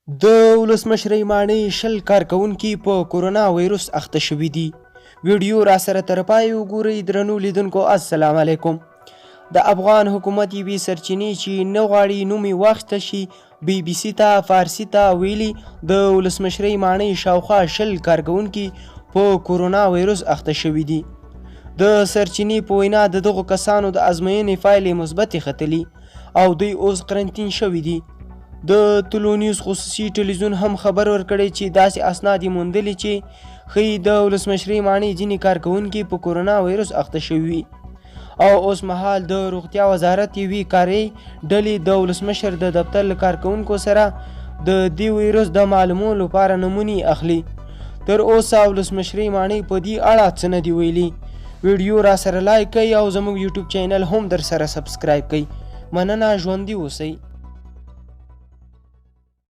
د ولسمشرۍ ماڼۍ 20 کارکوونکي په کورونا ویروس اخته شوي دي. ویډیو راسره تر پایه وګورئ. درنو لیدونکو السلام علیکم. د افغان حکومت یوې سرچینې چې نه غواړي نوم یې واخیستل شي بي بي سي ته فارسي ته ویلي، د ولسمشرۍ ماڼۍ شاوخوا 20 کارکوونکي په کورونا ویروس اخته شوي دي. د سرچینې په وینا د دغو کسانو د ازموینې پایلې مثبتې ختلي او دوی اوس قرنطین شوي دي. د طلوع نیوز خصوصي ټلویزیون هم خبر ورکړی چې داسې اسناد یې موندلي چې ښیي د ولسمشرۍ ماڼۍ ځینې کارکوونکي په کورونا ویروس اخته شوي وي او اوس مهال د روغتیا وزارت یوې کاري ډلې د ولسمشر د دفتر له کارکوونکو سره د دې ویروس د معلومولو لپاره نمونې اخلي. تر اوسه ولسمشرۍ ماڼۍ په دې اړه څه نه دي ویلي. ویډیو راسره لایک کړئ او زموږ یوټیوب چینل هم درسره سبسکرایب کړئ. مننه، ژوندي اوسئ.